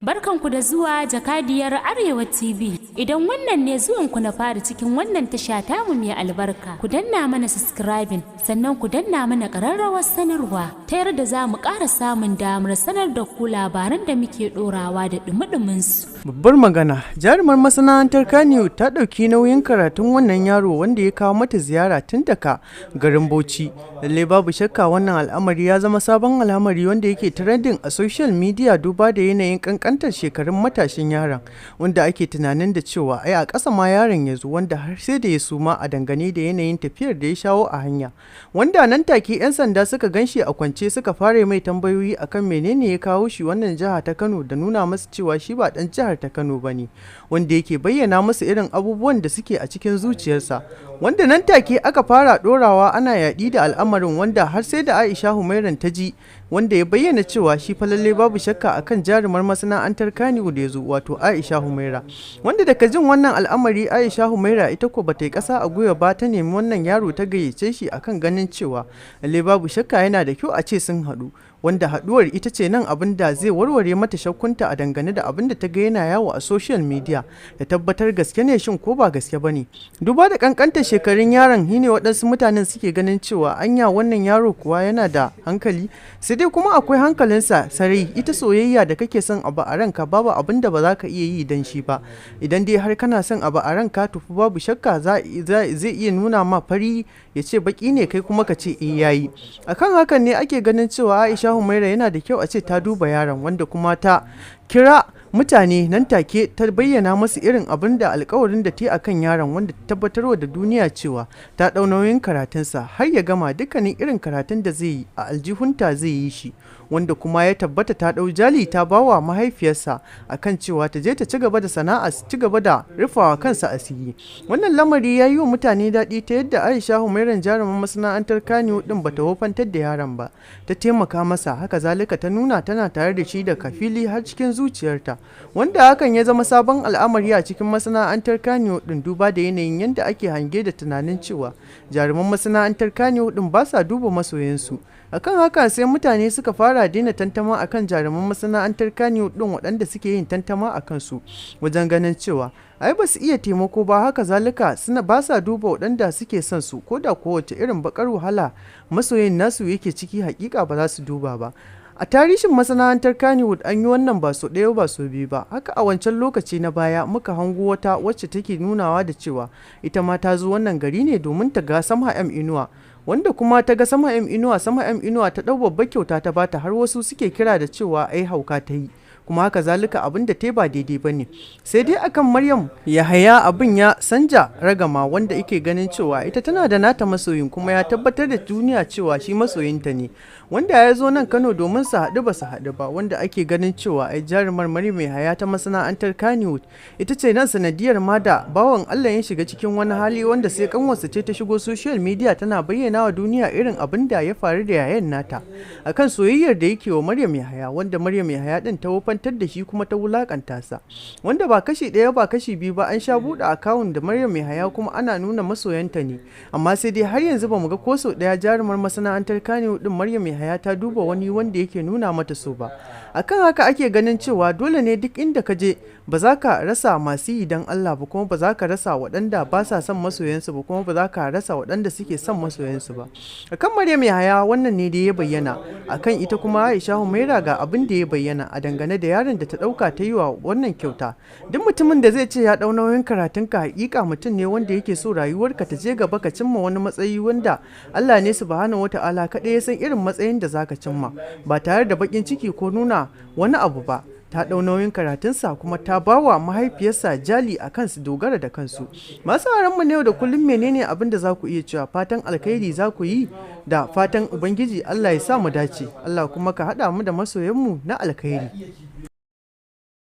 Barkanku da zuwa Jakadiyar Arewa TV. Idan wannan ne zuwanku na fara cikin wannan tasha tamu mai albarka, ku danna mana subscribing sannan ku danna mana ƙararrawar sanarwa ta yarda za mu ƙara samun damar sanar da ku labaran da muke ɗorawa da ɗumi su. Babbar magana, jarumar masana'antar Kannywood ta ɗauki nauyin karatun wannan yaro wanda ya kawo mata ziyara tun daga garin Bauchi. Lallai babu shakka wannan al'amari ya zama sabon al'amari wanda yake trending a social media, duba da yanayin kankantar shekarun matashin yaron, wanda ake tunanin da cewa ai a ƙasa ma yaron ya zo, wanda har sai da ya suma a dangane da yanayin tafiyar da ya shawo a hanya. Wanda nan take 'yan sanda suka ganshi a kwance, suka fara mai tambayoyi akan menene ya kawo shi wannan jiha ta Kano, da nuna masa cewa shi ba ɗan jihar ta Kano ba ne, wanda yake bayyana musu irin abubuwan da suke a cikin zuciyarsa, wanda nan take aka fara ɗorawa ana yaɗi da al'amarin, wanda har sai da Aisha Humairan ta ji, wanda ya bayyana cewa shi fa lalle babu shakka akan jarumar masana'antar Kannywood ya zo, wato Aisha Humaira. Wanda daga jin wannan al'amari, Aisha Humaira ita ko bata yi ƙasa a gwiwa ba, ta nemi wannan yaro ta gayyace shi akan ganin cewa lalle babu shakka yana da kyau a ce sun haɗu, wanda haɗuwar ita ce nan abin da zai warware mata shakkunta a dangane da abin da ta ga yana yawo a social media, da tabbatar gaske ne shin ko ba gaske ba ne. Duba da kankantar shekarun yaron shine waɗansu mutanen suke ganin cewa anya wannan yaro kuwa yana da hankali? Sai dai kuma akwai hankalinsa sarai. Ita soyayya da kake son abu a ranka, babu abin da ba za ka iya yi dan shi ba. Idan dai har kana son abu a ranka, to babu shakka zai iya nuna ma fari ya ce baki ne, kai kuma ka ce eh yayi. Akan hakan ne ake ganin cewa Aisha Humaira yana da kyau a ce ta duba yaron, wanda kuma ta kira mutane nan take ta bayyana musu irin abin da alkawarin da ta yi akan yaron, wanda ta tabbatarwa da duniya cewa ta ɗau nauyin karatunsa har ya gama. Dukkanin irin karatun da zai yi a aljihunta zai yi shi, wanda kuma ya tabbata ta ɗau jali ta bawa mahaifiyarsa akan cewa ta je ta ci gaba da sana'a, su ci gaba da rufawa kansa asiri. Wannan lamari ya yi wa mutane daɗi ta yadda Aisha Humairan, jarumin masana'antar Kannywood din, bata wofantar da yaron ba, ta taimaka masa. Haka zalika ta nuna tana tare da shi daga fili har cikin zuciyarta, wanda hakan ya zama sabon al'amari a cikin masana'antar Kannywood din, duba da yanayin yadda ake hange da tunanin cewa jaruman masana'antar Kannywood din ba sa duba masoyansu. Akan haka sai mutane suka fara daina tantama akan jaruman masana'antar Kannywood din, waɗanda suke yin tantama a kansu wajen ganin cewa ai ba su iya taimako ba. Haka zalika suna ba sa duba waɗanda suke son su, ko da kowace irin bakar wahala masoyin nasu yake ciki, hakika ba za su duba ba. A tarihin masana'antar Kannywood an yi wannan ba so ɗaya ba so biyu ba. Haka a wancan lokaci na baya muka hango wata wacce take nunawa da cewa ita ma ta zo wannan gari ne domin ta ga Samha M Inuwa, wanda kuma ta ga Samha M Inuwa. Samha M Inuwa ta ɗau babbar kyauta ta bata, har wasu suke kira da cewa ai hauka ta yi, kuma haka zalika abin da ta ba daidai ba ne. Sai dai akan Maryam Yahaya abin ya sanja ragama, wanda ike ganin cewa ita tana da nata masoyin, kuma ya tabbatar da duniya cewa shi masoyinta ne, wanda ya zo nan Kano domin su haɗu, ba su haɗu ba, wanda ake ganin cewa ai jarumar Maryam Yahaya ta masana'antar Kannywood ita ce nan sanadiyar ma da bawan Allah ya shiga cikin wani hali, wanda sai kanwarsa ce ta shigo social media tana bayyana wa duniya irin abin da ya faru da yayan nata akan soyayyar da yake wa Maryam Yahaya, wanda Maryam Yahaya din ta wofantar da shi kuma ta wulakanta sa, wanda ba kashi ɗaya ba kashi biyu ba an sha buɗe akawun da Maryam Yahaya kuma ana nuna masoyanta ne. Amma sai dai har yanzu bamu ga ko sau ɗaya jarumar masana'antar Kannywood din Maryam Yahaya ta duba wani wanda yake nuna mata so ba. Akan haka ake ganin cewa dole ne duk inda ka je ba za ka rasa masu yi don Allah ba, kuma ba za ka rasa waɗanda ba sa son masoyansu ba, kuma ba za ka rasa waɗanda suke son masoyansu ba. Akan Maryam Yahaya wannan ne da ya bayyana. Akan ita kuma Aisha Humaira ga abin da ya bayyana a dangane da yaron da ta ɗauka ta yi wa wannan kyauta. Duk mutumin da zai ce ya ɗau nauyin karatunka, hakika mutum ne wanda yake so rayuwarka ta je gaba, ka cimma wani matsayi wanda Allah ne subhanahu wata'ala kaɗai ya san irin matsayin da zaka cimma, ba tare da baƙin ciki ko nuna wani abu ba. Ta ɗau nauyin karatunsa kuma ta ba wa mahaifiyarsa jali a kansu dogara da kansu. Masu mu na yau da kullum, menene abin da za ku iya cewa? Fatan alkhairi za ku yi, da fatan Ubangiji Allah ya sa mu dace, Allah kuma ka haɗa mu da masoyanmu na alkhairi.